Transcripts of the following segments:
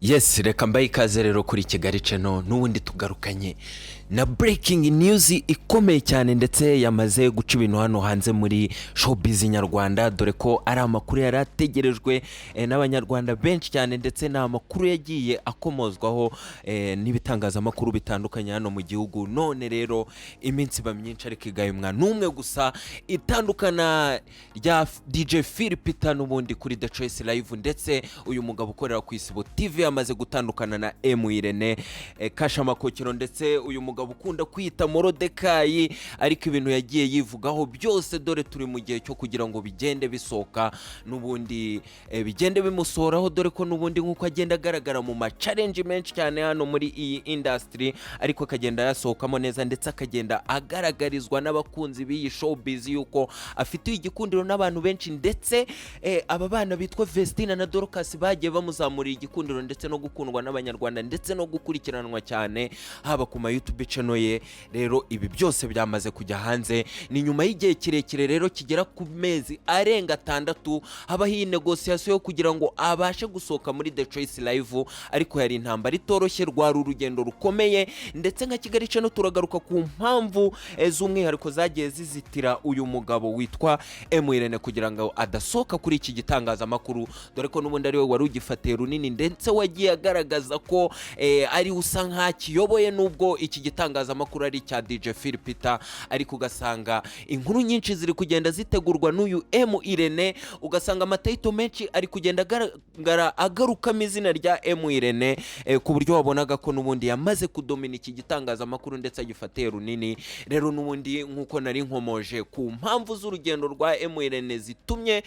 Yes, reka mbaye ikaze rero kuri Kigali Channel. N'ubundi tugarukanye na breaking news ikomeye cyane, ndetse yamaze guca ibintu hano hanze muri showbiz nyarwanda, dore ko ari amakuru yari ategerejwe n'Abanyarwanda benshi cyane, ndetse ni amakuru yagiye akomozwaho n'ibitangazamakuru bitandukanye hano mu gihugu. None rero iminsi iba myinshi ariko igahimwa n'umwe gusa. Itandukana rya DJ Phil Peter n'ubundi kuri The Choice Live, ndetse uyu mugabo ukorera ku Isibo TV yamaze gutandukana na M Irene Kashamakokero, ndetse uyu mugabo ukunda kwita Morodekayi, ariko ibintu yagiye yivugaho byose, dore turi mu gihe cyo kugira ngo bigende bisohoka n'ubundi, bigende bimusohoraho, dore ko n'ubundi nk'uko agenda agaragara mu ma challenge menshi cyane hano muri iyi industry, ariko akagenda yasohokamo neza, ndetse akagenda agaragarizwa n'abakunzi b'iyi showbiz yuko afitiye igikundiro n'abantu benshi. Ndetse aba bana bitwa Vestina na Dorcas bagiye bamuzamurira igikundiro, ndetse no gukundwa n'Abanyarwanda, ndetse no gukurikiranwa cyane haba ku ma YouTube channel ye. Rero ibi byose byamaze kujya hanze, ni nyuma y'igihe kirekire rero kigera ku mezi arenga 6 habaho iyi négociation yo kugira ngo abashe gusohoka muri The Choice Live, ariko yari intambara itoroshye, rwari urugendo rukomeye. Ndetse nka Kigali Channel turagaruka ku mpamvu z'umwihariko zagiye zizitira uyu mugabo witwa M Irene kugira ngo adasohoka kuri iki gitangazamakuru, dore ko n'ubundi ari we wari ugifatiye runini, ndetse wagiye agaragaza ko ari usa nk'akiyoboye, nubwo iki gitangazamakuru ari icya DJ Phil Peter, ariko ugasanga inkuru nyinshi ziri kugenda zitegurwa n'uyu M Irene, ugasanga ama title menshi ari kugenda agaragara agarukamo izina rya M Irene, ku buryo wabonaga ko n'ubundi yamaze kudomina iki gitangazamakuru ndetse agifatiye runini. Rero n'ubundi nk'uko nari nkomoje ku mpamvu z'urugendo rwa M Irene zitumye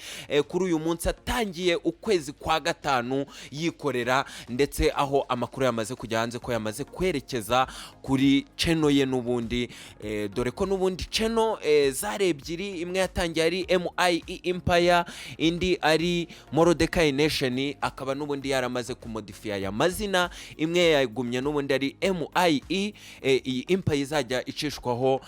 kuri uyu munsi atangiye ukwezi kwa gatanu yikorera, ndetse aho amakuru yamaze kujya hanze ko yamaze kwerekeza kuri channel ye n'ubundi, dore ko n'ubundi channel zari ebyiri, imwe yatangiye ari MIE Empire, indi ari Morodekai Nation, akaba n'ubundi yaramaze kumodifiya aya mazina. Imwe yagumye n'ubundi ari MIE, iyi Empire izajya icishwaho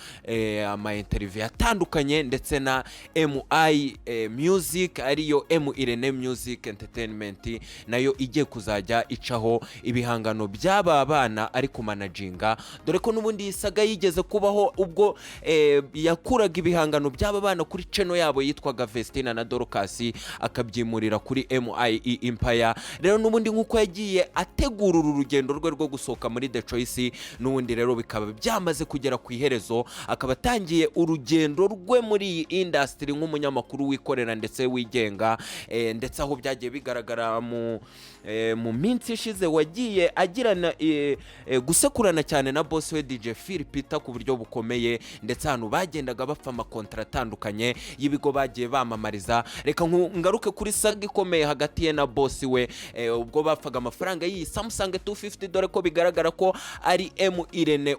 ama interview atandukanye, ndetse na MI Music, ariyo M Irene Music Entertainment, nayo igiye kuzajya icaho ibihangano by'aba bana ari kumanaginga, dore ko n'ubundi iyi saga yigeze kubaho ubwo yakuraga ibihangano by'aba bana kuri channel yabo yitwaga Vestina na Dorcas, akabyimurira kuri MIE Empire. Rero n'ubundi nk'uko yagiye ategura uru rugendo rwe rwo gusohoka muri The Choice, n'ubundi rero bikaba byamaze kugera ku iherezo, akaba atangiye urugendo rwe muri iyi industry nk'umunyamakuru wikorera ndetse wigenga, ndetse aho byagiye bigaragara mu minsi ishize wagiye agirana gusekurana cyane na boss we DJ Phil Peter ku buryo bukomeye, ndetse ahantu bagendaga bapfa amakontara atandukanye y'ibigo bagiye bamamariza. Reka ngaruke kuri saga ikomeye hagati ye na boss we, ubwo bapfaga amafaranga y'iyi Samsung 250, dore ko bigaragara ko ari M Irene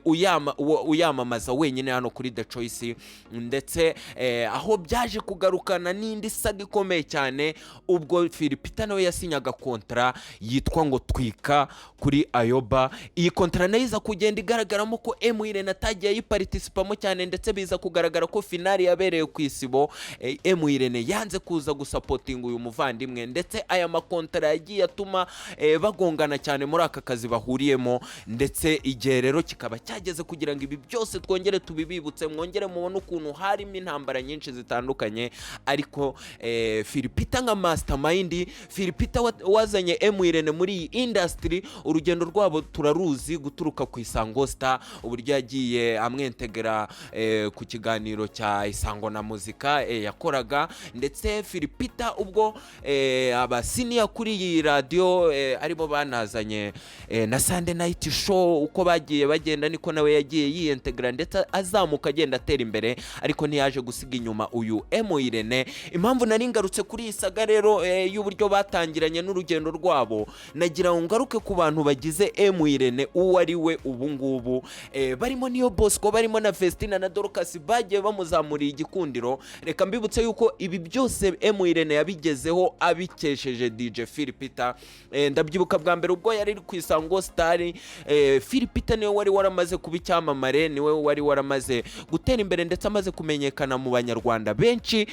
uyamamaza wenyine hano kuri The Choice, ndetse aho byaje kugarukana n'indi saga ikomeye cyane ubwo Phil Peter nawe yasinyaga kontara yitwa ngo Twika kuri Ayoba. Iyi kontara nayo iza kugenda igaragaramo ko M Irene atagiye ayiparticipamo cyane, ndetse biza kugaragara ko finale yabereye ku Isibo, M Irene yanze kuza gusupportinga uyu muvandimwe. Ndetse aya makontara yagiye atuma bagongana cyane muri aka kazi bahuriyemo, ndetse igihe rero kikaba cyageze kugira ngo ibi byose twongere tubibibutse, mwongere mubone ukuntu harimo intambara nyinshi zitandukanye. Ariko Phil Peter nka mastermind, Phil Peter wazanye M Irene muri iyi industry, urugendo rwabo turaruzi guturuka ku Isango Star, uburyo yagiye amwentegera ku kiganiro cya Isango na Muzika yakoraga. Ndetse Phil Peter ubwo aba senior kuri iyi radiyo aribo banazanye na Sunday Night Show, uko bagiye bagenda niko nawe yagiye yiyentegera, ndetse azamuka agenda atera imbere, ariko ntiyaje gusiga inyuma uyu M Irene. Impamvu nari ngarutse kuri iyi saga rero y'uburyo batangiranye n'urugendo rwabo, nagira ngo ngaruke ku bantu bagize M Irene uwo ari we ubu ngubu, barimo Niyo Bosco, barimo na Vestina na Dorcas bagiye bamuzamuriye igikundiro. Reka mbibutse yuko ibi byose M Irene yabigezeho abikesheje DJ Phil Peter. Ndabyibuka bwa mbere ubwo yari ku Isango Star, Phil Peter niwe wari waramaze kuba icyamamare, niwe wari waramaze gutera imbere, ndetse amaze kumenyekana mu Banyarwanda benshi,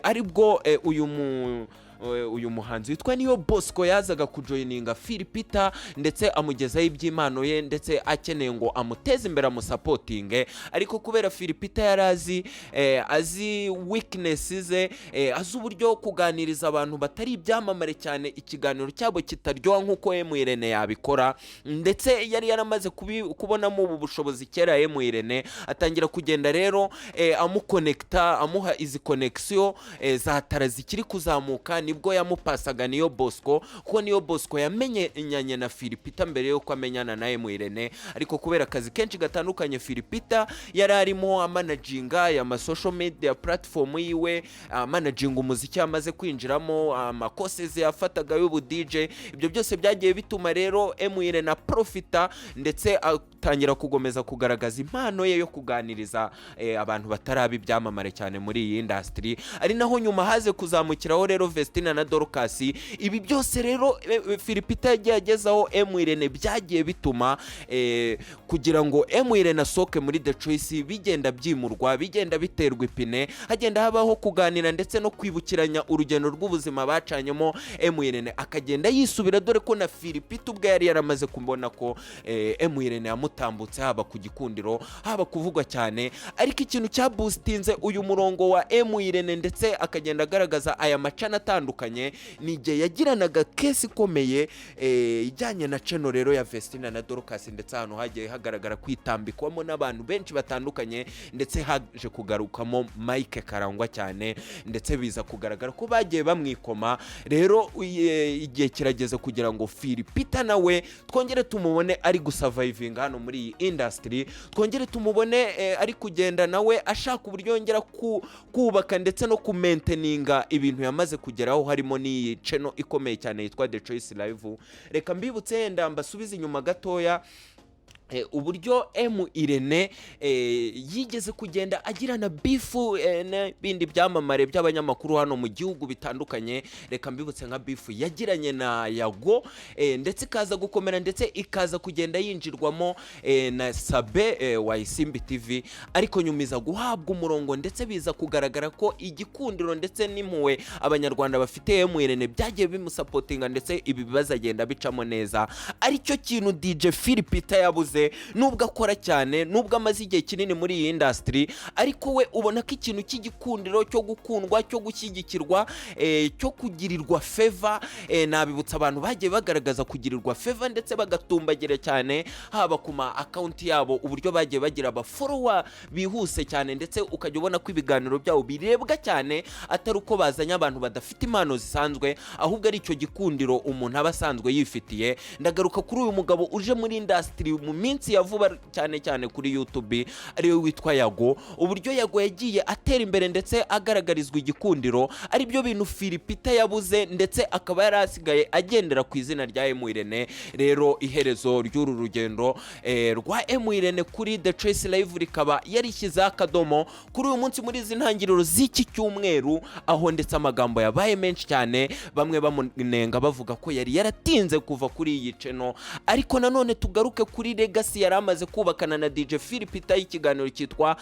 aribwo uyu mu uyu muhanzi witwa Niyo Bosco yazaga kujoininga Phil Peter, ndetse amugezaho iby'impano ye, ndetse akeneye ngo amuteze imbere, amusupportinge. Ariko kubera Phil Peter yari azi azi weakness ze, azi uburyo kuganiriza abantu batari ibyamamare cyane ikiganiro cyabo kitaryoha nk'uko M Irene yabikora, ndetse yari yaramaze kubonamo ubu bushobozi kera, M Irene atangira kugenda rero amuconnecta, amuha izi connection za tara zikiri kuzamuka. Nibwo yamupasaga Niyo Bosco, kuko Niyo Bosco yamenyanye na Phil Peter mbere yuko amenyana na M Irene. Ariko kubera akazi kenshi gatandukanye Phil Peter yari arimo amanaginga aya social media platform yiwe, amanaginga umuziki yamaze kwinjiramo, amakosezi yafataga y'ubu DJ, ibyo byose byagiye bituma rero M Irene aprofita, ndetse atangira kugomeza kugaragaza impano ye yo kuganiriza abantu bataraba ibyamamare cyane muri iyi industry, ari naho nyuma haze kuzamukiraho rero Vestina na Dorcas. Ibi byose rero Phil Peter yagiye agezaho M Irene byagiye bituma kugira ngo M Irene asohoke muri The Choice bigenda byimurwa, bigenda biterwa ipine, hagenda habaho kuganira ndetse no kwibukiranya urugendo rw'ubuzima bacanyemo. M Irene akagenda yisubira, dore ko na Phil Peter ubwe yari yaramaze kubona ko M Irene yamutambutse, haba ku gikundiro, haba kuvugwa cyane. Ariko ikintu cyaboostinze uyu murongo wa M Irene, ndetse akagenda agaragaza aya macana atandukanye, ni igihe yagiranaga case ikomeye ijyanye na channel rero ya Vestina na Dorcas, ndetse ahantu hagiye hagaragara kwitambikwamo n'abantu benshi batandukanye, ndetse haje kugarukamo Mike Karangwa cyane, ndetse biza kugaragara ko bagiye bamwikoma. Rero igihe kirageze kugira ngo Phil Peter nawe twongere tumubone ari gusurvivinga hano muri iyi industry, twongere tumubone ari kugenda nawe ashaka uburyo yongera kubaka ndetse no kumaintaininga ibintu yamaze kugeraho, harimo n'iyi channel ikomeye cyane yitwa The Choice Live. Reka mbibutse, yenda mbasubize inyuma gatoya, uburyo M Irene yigeze kugenda agirana beef n'ibindi byamamare by'abanyamakuru hano mu gihugu bitandukanye. Reka mbibutse nka beef yagiranye na Yago, ndetse ikaza gukomera, ndetse ikaza kugenda yinjirwamo na Sabe wa Isimbi TV, ariko nyuma iza guhabwa umurongo, ndetse biza kugaragara ko igikundiro ndetse n'impuhwe Abanyarwanda bafite M Irene byagiye bimusupportinga, ndetse ibi bibazo agenda bicamo neza. Aricyo kintu DJ Phil Peter yabuze, nubwo akora cyane, nubwo amaze igihe kinini muri iyi industry, ariko we ubona ko ikintu cy'igikundiro, cyo gukundwa, cyo gushyigikirwa, cyo kugirirwa favor, nabibutsa abantu bagiye bagaragaza kugirirwa favor ndetse bagatumbagira cyane, haba ku ma account yabo, uburyo bagiye bagira abafollower bihuse cyane, ndetse ukajya ubona ko ibiganiro byabo birebwa cyane, atari uko bazanye abantu badafite impano zisanzwe, ahubwo ari icyo gikundiro umuntu aba asanzwe yifitiye. Ndagaruka kuri uyu mugabo uje muri industry mu minsi ya vuba cyane cyane kuri YouTube, ariwe witwa Yago. Uburyo Yago yagiye atera imbere ndetse agaragarizwa igikundiro, aribyo bintu Phil Peter yabuze, ndetse akaba yari asigaye agendera ku izina rya M Irene. Rero iherezo ry'uru rugendo rwa M Irene kuri The Choice Live rikaba yarishyizeho akadomo kuri uyu munsi, muri izi ntangiriro z'iki cyumweru, aho ndetse amagambo yabaye menshi cyane, bamwe bamunenga bavuga ko yari yaratinze kuva kuri iyi channel. Ariko nanone tugaruke kuri legacy yari amaze kubakana na DJ Phil Peter y'ikiganiro cyitwa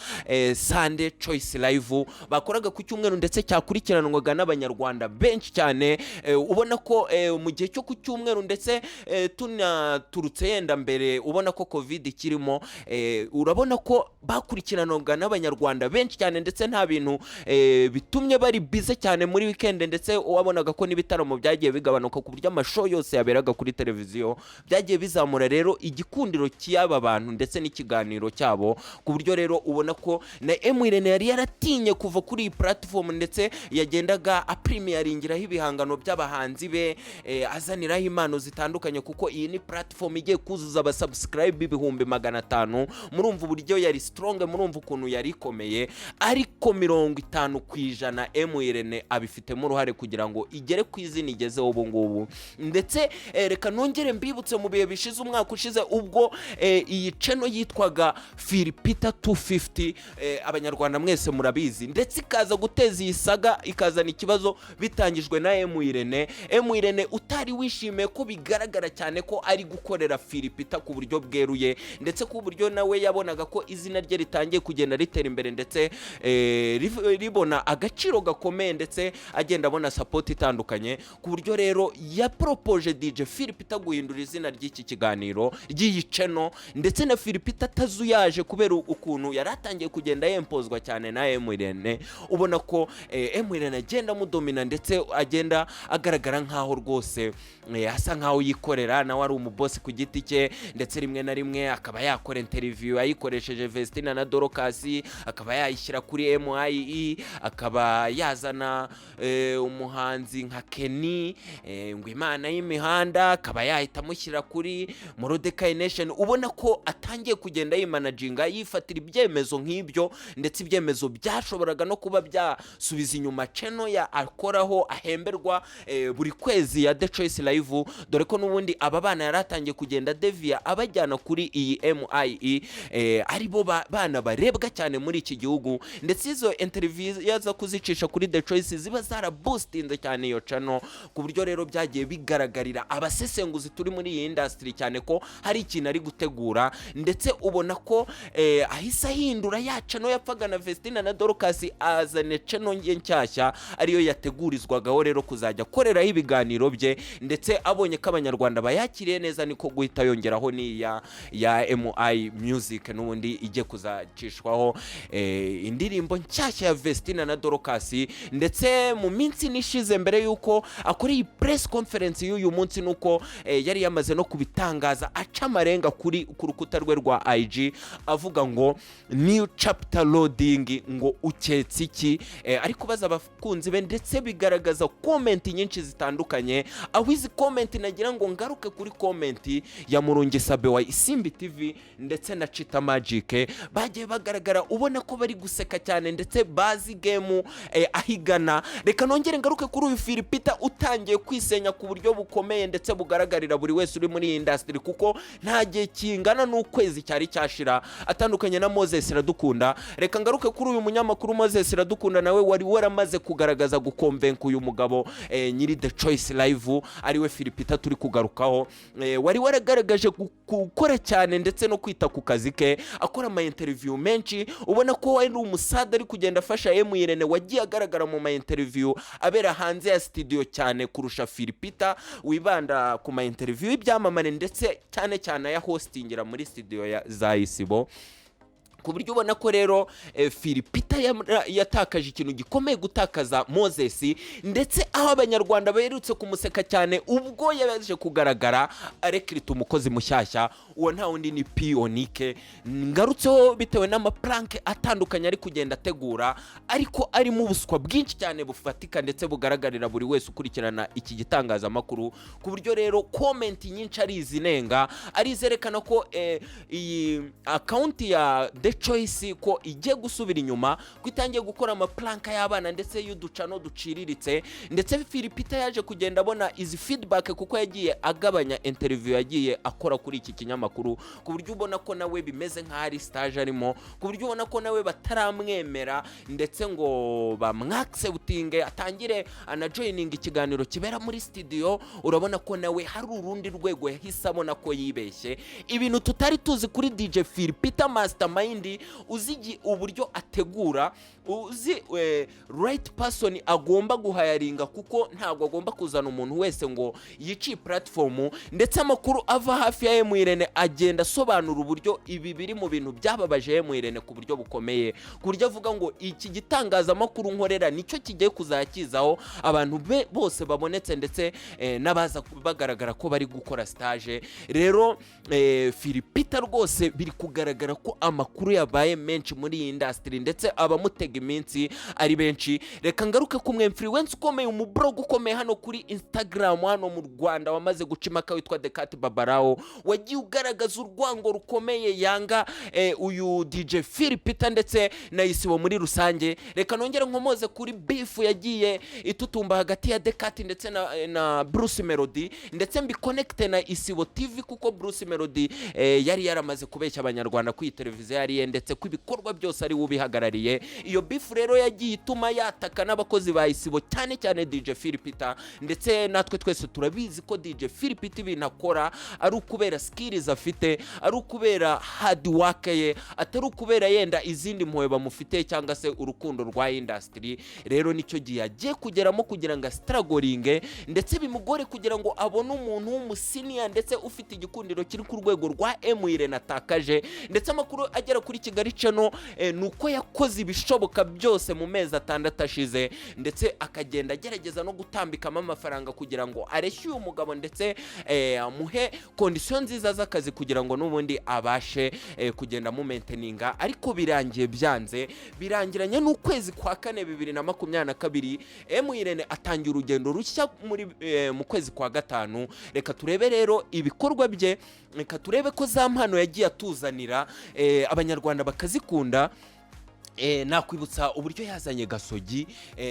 Sunday Choice Live bakoraga ku cyumweru, ndetse cyakurikiranwaga n'Abanyarwanda benshi cyane. Ubona ko mu gihe cyo ku cyumweru, ndetse tunaturutse yenda mbere, ubona ko Covid ikirimo, urabona ko bakurikiranwaga n'Abanyarwanda benshi cyane, ndetse nta bintu bitumye bari bize cyane muri weekend, ndetse wabonaga ko n'ibitaramo byagiye bigabanuka, ku buryo amashow yose yaberaga kuri televiziyo byagiye bizamura rero igikundiro cy'aba bantu ndetse n'ikiganiro cyabo, ku buryo rero ubona ko na M Irene yari yaratinye kuva kuri iyi platform, ndetse yagendaga apremiyaringiraho ibihangano by'abahanzi be, azaniraho impano zitandukanye, kuko iyi ni platform igiye kuzuza abasubscribe 500,000. Murumva uburyo yari strong, murumva ukuntu yari ikomeye. Ariko 50% M Irene abifitemo uruhare kugira ngo igere ku izina igezeho ubu ngubu. Ndetse reka nongere mbibutse mu bihe bishize, umwaka ushize, ubwo iyi channel yitwaga Phil Peter 250, abanyarwanda mwese murabizi, ndetse ikaza guteza iyi saga, ikazana ikibazo bitangijwe na M Irene. M Irene utari wishimiye ko bigaragara cyane ko ari gukorera Phil Peter ku buryo bweruye, ndetse ku buryo nawe yabonaga ko izina rye ritangiye kugenda ritera imbere, ndetse ribona agaciro gakomeye, ndetse agenda abona support itandukanye, ku buryo rero yaporopoje DJ Phil Peter guhindura izina ry'iki kiganiro, ry'iyi channel. Ndetse na Phil Peter atazuyaje kubera ukuntu yari atangiye kugenda yempozwa cyane na M Irene, ubona ko M Irene agenda amudomina, ndetse agenda agaragara nkaho rwose asa nkaho yikorera, nawe ari umubosi ku giti cye, ndetse rimwe na rimwe akaba yakora interview ayikoresheje Vestina na Dorcas, akaba yayishyira kuri MIE, akaba yazana umuhanzi nka Kenny, ngo imana y'imihanda, akaba yahita amushyira kuri Morodekai Nation. Ubona ko atangiye kugenda yimanaginga, yifatira ibyemezo nk'ibyo, ndetse ibyemezo byashoboraga no kuba byasubiza inyuma channel ya akoraho ahemberwa buri kwezi ya The Choice Live, dore ko n'ubundi aba bana yari atangiye kugenda deviya abajyana kuri iyi MIE, aribo bana barebwa cyane muri iki gihugu. Ndetse izo interview yaza kuzicisha kuri The Choice ziba zaraboostinze cyane iyo channel, ku buryo rero byagiye bigaragarira abasesenguzi turi muri iyi industry cyane ko hari ikintu ari gutegura. Ndetse ubona ko ahise ahindura ya channel yapfaga na Vestina na Dorcas, azane channel ye nshyashya ariyo yategurizwagaho rero kuzajya akoreraho ibiganiro bye. Ndetse abonye ko abanyarwanda bayakiriye neza, niko guhita yongeraho n'iya ya MI Music, n'ubundi ijye kuzacishwaho indirimbo nshyashya ya Vestina na Dorcas. Ndetse mu minsi nishize mbere y'uko akora iyi press conference y'uyu munsi, nuko yari yamaze no kubitangaza, aca amarenga ku rukuta rwe rwa IG, avuga ngo "New chapter loading", ngo uketse iki? Ari kubaza abakunzi be, ndetse bigaragaza comment nyinshi zitandukanye, aho izi comment nagira ngo ngaruke kuri comment ya Murungi Sabe wa Isimbi TV ndetse na Chita Magic, bagiye bagaragara ubona ko bari guseka cyane, ndetse bazi game ahigana. Reka nongere ngaruke kuri uyu Phil Peter utangiye kwisenya ku buryo bukomeye, ndetse bugaragarira buri wese uri muri iyi industry, kuko nta gihe kingana n'ukwezi cyari cyashira atandukanye na Moses Iradukunda. Reka ngaruke kuri uyu munyamakuru Moses Iradukunda, nawe wari waramaze kugaragaza gukomvenka uyu mugabo nyiri The Choice Live, ariwe Phil Peter turi kugarukaho, wari waragaragaje gukora cyane ndetse no kwita ku kazi ke, akora ama interview menshi, ubona ko ari umusada ari kugenda afasha M Irene, wagiye agaragara mu ma interview abera hanze ya studio cyane kurusha Phil Peter wibanda ku ma interview y'ibyamamare, ndetse cyane cyane aya hostingira muri studio za Isibo, ku buryo ubona ko rero Phil Peter yatakaje ikintu gikomeye, gutakaza Moses. Ndetse aho abanyarwanda baherutse kumuseka cyane ubwo yaje kugaragara arekirita umukozi mushyashya, uwo nta wundi ni Pionike. Ngarutseho bitewe n'ama prank atandukanye ari kugenda ategura, ariko arimo ubuswa bwinshi cyane bufatika, ndetse bugaragarira buri wese ukurikirana iki gitangazamakuru, ku buryo rero comment nyinshi ari izinenga, ari izerekana ko iyi account ya The Choice ko igiye gusubira inyuma, ko itangiye gukora ama prank y'abana ndetse y'uducano duciriritse. Ndetse Phil Peter yaje kugenda abona izi feedback, kuko yagiye agabanya interview yagiye akora kuri iki kinyamakuru, ku buryo ubona ko nawe bimeze nk'aho ari stage arimo, ku buryo ubona ko nawe bataramwemera ndetse ngo bamwacceptinge atangire anajoininga ikiganiro kibera muri studio. Urabona ko nawe hari urundi rwego yahise abona ko yibeshye, ibintu tutari tuzi kuri DJ Phil Peter Mastermind, uzi uburyo ategura, uzi right person agomba guhayaringa, kuko ntabwo agomba kuzana umuntu wese ngo yiciye platform. Ndetse amakuru ava hafi ya M Irene agenda asobanura uburyo ibi biri mu bintu byababaje M Irene ku buryo bukomeye, ku buryo avuga ngo iki gitangazamakuru nkorera nicyo kigiye kuzakizaho abantu be bose babonetse, ndetse n'abaza bagaragara ko bari gukora stage. Rero Phil Peter rwose biri kugaragara ko amakuru Amakuru yabaye menshi muri iyi industry, ndetse abamutega iminsi ari benshi. Reka ngaruke ku mwe influencer ukomeye, umublogger ukomeye hano kuri Instagram hano mu Rwanda, wamaze guca impaka, witwa Dekati Babarawo, wagiye ugaragaza urwango rukomeye yanga uyu DJ Phil Peter ndetse na Isibo muri rusange. Reka nongere nkomoze kuri beef yagiye itutumba hagati ya Dekati ndetse na Bruce Melody, ndetse mbiconnecte na Isibo TV, kuko Bruce Melody yari yaramaze kubeshya Abanyarwanda ko iyi televiziyo yari iye, ndetse ko ibikorwa byose ari we ubihagarariye. Iyo beef rero yagiye ituma yataka n'abakozi ba Isibo, cyane cyane DJ Phil Peter. Ndetse natwe twese turabizi ko DJ Phil Peter ibintu akora ari ukubera skills afite, ari ukubera hard work ye, atari ukubera yenda izindi mpuhwe bamufite cyangwa se urukundo rwa industry. Rero nicyo gihe agiye kugeramo kugira ngo astrugglinge, ndetse bimugore kugira ngo abone umuntu w'umusenior ndetse ufite igikundiro kiri ku rwego rwa M Irene atakaje. Ndetse amakuru agera kuri Kigali Channel ni uko yakoze ibishoboka byose mu mezi 6 ashize, ndetse akagenda agerageza no gutambikamo amafaranga kugira ngo areshye uyu mugabo, ndetse amuhe condition nziza z'akazi kugira ngo n'ubundi abashe kugenda amumaintaininga. Ariko birangiye byanze, birangiranye n'ukwezi kwa kane 2022. M Irene atangiye urugendo rushya muri mu kwezi kwa gatanu. Reka turebe rero ibikorwa bye, reka turebe ko za mpano yagiye atuzanira Abanyarwanda bakazikunda. Nakwibutsa uburyo yazanye Gasogi,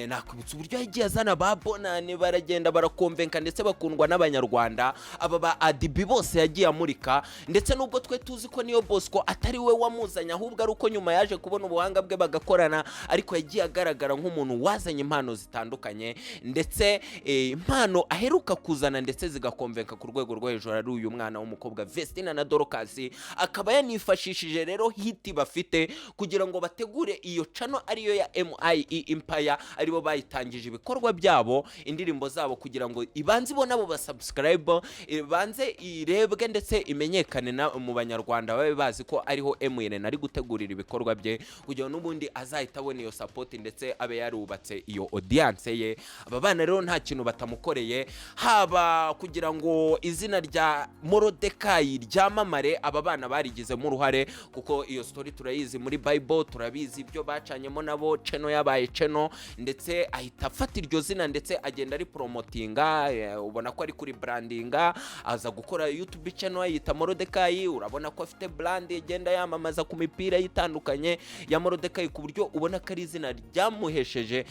nakwibutsa uburyo yagiye azana ba Bonane, baragenda baraconvinca ndetse bakundwa n'Abanyarwanda. Aba ba Adibi bose yagiye amurika, ndetse nubwo twe tuzi ko Niyo Bosco atari we wamuzanye, ahubwo ari uko nyuma yaje kubona ubuhanga bwe bagakorana, ariko yagiye agaragara nk'umuntu wazanye impano zitandukanye. Ndetse impano aheruka kuzana ndetse zigaconvinca ku rwego rwo hejuru ari uyu mwana w'umukobwa Vestina na Dorcas, akaba yanifashishije rero hit bafite kugira ngo bategure iyo channel ariyo ya MIE Empire, aribo bayitangije ibikorwa byabo, indirimbo zabo, kugira ngo ibanze ibone abo basubscribe, ibanze irebwe ndetse imenyekane na mu Banyarwanda, babe bazi ko ariho MN ari gutegurira ibikorwa bye, kugira ngo n'ubundi azahita abona iyo support ndetse abe yarubatse iyo audience ye. Aba bana rero nta kintu batamukoreye, haba kugira ngo izina rya Morodekayi ryamamare, aba bana barigizemo uruhare, kuko iyo story turayizi muri Bible, turabizi ibyo bacanyemo nabo, channel yabaye channel, ndetse ahita afata iryo zina ndetse agenda ari promotinga. Ubona ko ari kuri brandinga, aza gukora YouTube channel yita Morodekayi. Urabona ko afite brand igenda yamamaza ku mipira itandukanye ya Morodekayi, ku buryo ubona ko ari izina ryamuhesheje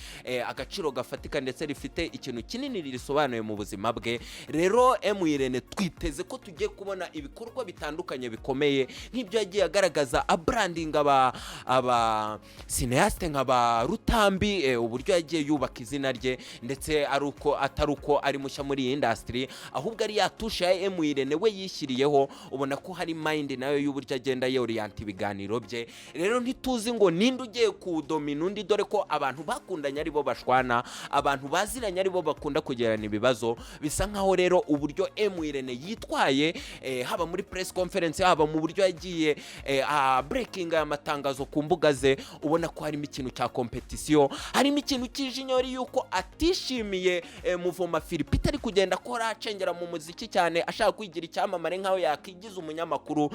agaciro gafatika ndetse rifite ikintu kinini risobanuye mu buzima bwe. Rero M Irene twiteze ko tugiye kubona ibikorwa bitandukanye bikomeye nk'ibyo yagiye agaragaza abrandinga aba cinéaste nka ba Rutambi, uburyo yagiye yubaka izina rye, ndetse ari uko atari uko ari mushya muri iyi industry, ahubwo ari ya touche ya M Irene we yishyiriyeho. Ubona ko hari mind nayo y'uburyo agenda yorienta ibiganiro bye. Rero ntituzi ngo ninde ugiye kudomina undi, dore ko abantu bakundanye aribo bashwana, abantu baziranye aribo bakunda kugirana ibibazo. Bisa nkaho rero uburyo M Irene yitwaye, haba muri press conference, haba mu buryo yagiye breaking aya matangazo ku mbuga ze, ubona ko harimo ikintu cya competition, harimo ikintu cy'ijinyori yuko atishimiye Muvoma Philipite ari kugenda akora acengera mu muziki cyane, ashaka kwigira icyamamare nkaho yakigiza umunyamakuru.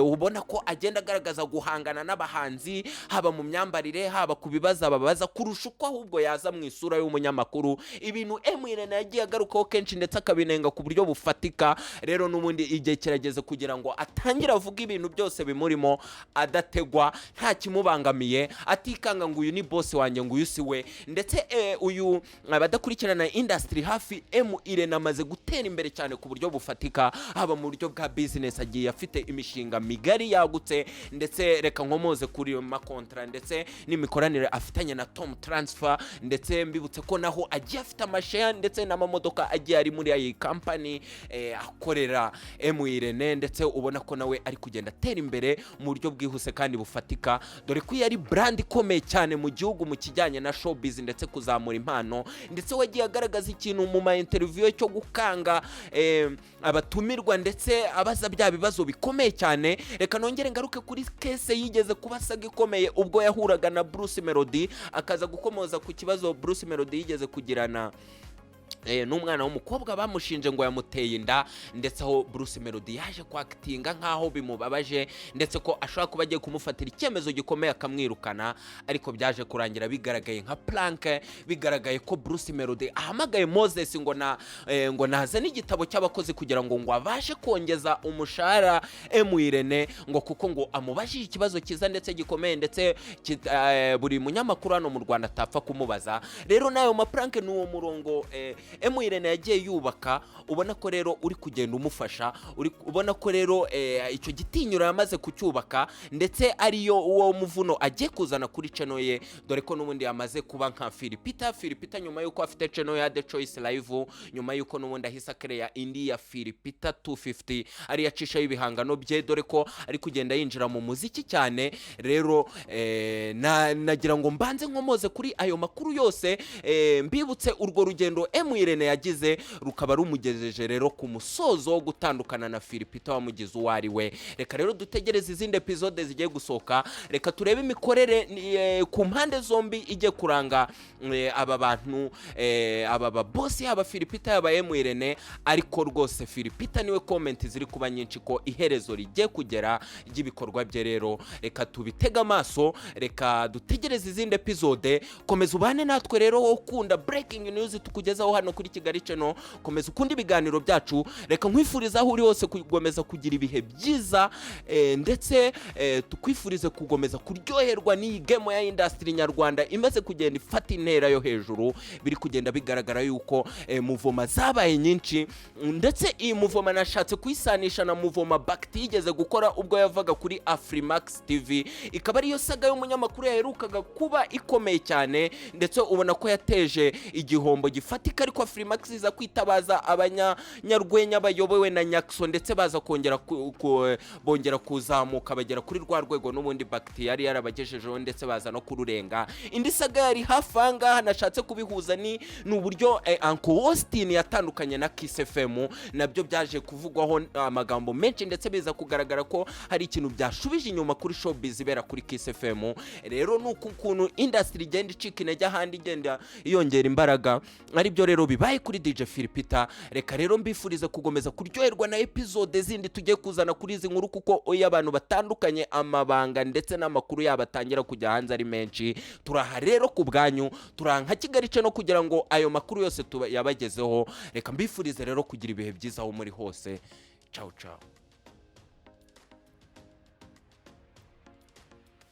Ubona ko agenda agaragaza guhangana n'abahanzi, haba mu myambarire, haba ku bibazo ababaza, kurusha uko ahubwo yaza mu isura y'umunyamakuru, ibintu M Irene yagiye agarukaho kenshi ndetse akabinenga ku buryo bufatika. Rero n'ubundi igihe kirageze kugira ngo atangire avuge ibintu byose bimurimo adategwa, nta kimubangamiye, atikanga ngo uyu ni boss wanjye, ngo uyu si we. Ndetse uyu abadakurikirana industry hafi, M Irene amaze gutera imbere cyane ku buryo bufatika, haba mu buryo bwa business, agiye afite imishinga migari yagutse. Ndetse reka nkomoze kuri ayo makontra ndetse n'imikoranire afitanye na Tom Transfer, ndetse mbibutse ko naho agiye afite amashare ndetse n'amamodoka agiye ari muri iyi company akorera M Irene. Ndetse ubona ko nawe ari kugenda atera imbere mu buryo bwihuse kandi bufatika, dore ko iyo ari brand ikomeye cyane mu gihugu mu kijyanye na showbiz ndetse kuzamura impano. Ndetse wagiye agaragaza ikintu mu ma interview cyo gukanga abatumirwa, ndetse abaza bya bibazo bikomeye cyane. Reka nongere ngaruke kuri case yigeze kuba saga ikomeye ubwo yahuraga na Bruce Melody, akaza gukomoza ku kibazo Bruce Melody yigeze kugirana. N'umwana w'umukobwa bamushinje ngo yamuteye inda, ndetse aho Bruce Melody yaje kwactinga nk'aho bimubabaje, ndetse ko ashobora kuba agiye kumufatira icyemezo gikomeye akamwirukana. Ariko byaje kurangira bigaragaye nka prank, bigaragaye ko Bruce Melody ahamagaye Moses ngo nazane igitabo cy'abakozi kugira ngo abashe kongeza umushahara M Irene, ngo kuko ngo amubajije ikibazo cyiza ndetse gikomeye, ndetse buri munyamakuru hano mu Rwanda atapfa kumubaza. Rero n'ayo maprank ni uwo murongo M Irene yagiye yubaka, ubona ko rero uri kugenda umufasha, uri ubona ko rero icyo gitinyiro yamaze kucyubaka, ndetse ariyo uwo muvuno agiye kuzana kuri channel ye, dore ko n'ubundi yamaze kuba nka Philpeter. Philpeter nyuma y'uko afite channel ya The Choice Live, nyuma y'uko n'ubundi ahise akereya indi ya Philpeter 250, ariyo acishaho ibihangano bye, dore ko ari kugenda yinjira mu muziki cyane. Rero nagira ngo mbanze nkomoze kuri ayo makuru yose, mbibutse urwo rugendo M Irene yagize, rukaba rumugejeje rero ku musozo wo gutandukana na Philpeter wamugize uwo ari we. Reka rero dutegereze izindi episode zigiye gusohoka, reka turebe imikorere ku mpande zombi ijye kuranga aba bantu, aba babosi, yaba Philpeter, yaba M Irene. Ariko rwose Philpeter niwe comment ziri kuba nyinshi ko iherezo rigiye kugera ry'ibikorwa bye. Rero reka tubitege amaso, reka dutegereze izindi episode. Komeza ubane natwe rero, wowe ukunda breaking news tukugezaho hano kuri Kigali Channel, komeza ukunde ibiganiro byacu. Reka nkwifuriza aho uri hose gukomeza kugira ibihe byiza, ndetse tukwifurize gukomeza kuryoherwa n'iyi game ya industry nyarwanda imaze kugenda ifata intera yo hejuru. Biri kugenda bigaragara yuko mouvement zabaye nyinshi, ndetse iyi mouvement nashatse kuyisanisha na mouvement Bakiti yigeze gukora ubwo yavaga kuri Afrimax TV, ikaba ariyo saga y'umunyamakuru yaherukaga kuba ikomeye cyane, ndetse ubona ko yateje igihombo gifatika. Ariko Afrimax iza kwitabaza abanyarwenya bayobowe na Nyakso, ndetse baza kongera bongera kuzamuka bagera kuri rwa rwego n'ubundi Bakiti yari yarabagejejeho, ndetse baza no kururenga. Indi saga yari hafi aha ngaha nashatse kubihuza ni uburyo Uncle Austin yatandukanye na Kiss FM. Nabyo byaje kuvugwaho amagambo menshi, ndetse biza kugaragara ko hari ikintu byashubije inyuma kuri showbiz ibera kuri Kiss FM. Rero ni uku kuntu industry igenda icika intege ahandi igenda yongera imbaraga, aribyo rero bibaye kuri DJ Philpeter. Reka rero mbifurize kugomeza kuryoherwa na episode zindi tugiye kuzana kuri izi nkuru, kuko iyo abantu batandukanye amabanga ndetse n'amakuru yabo atangira kujya hanze ari menshi. Turaha rero ku bwanyu, turaha nka Kigali Channel kugira ngo ayo makuru yose yabagezeho. Reka mbifurize rero kugira ibihe byiza aho muri hose. Ciao ciao.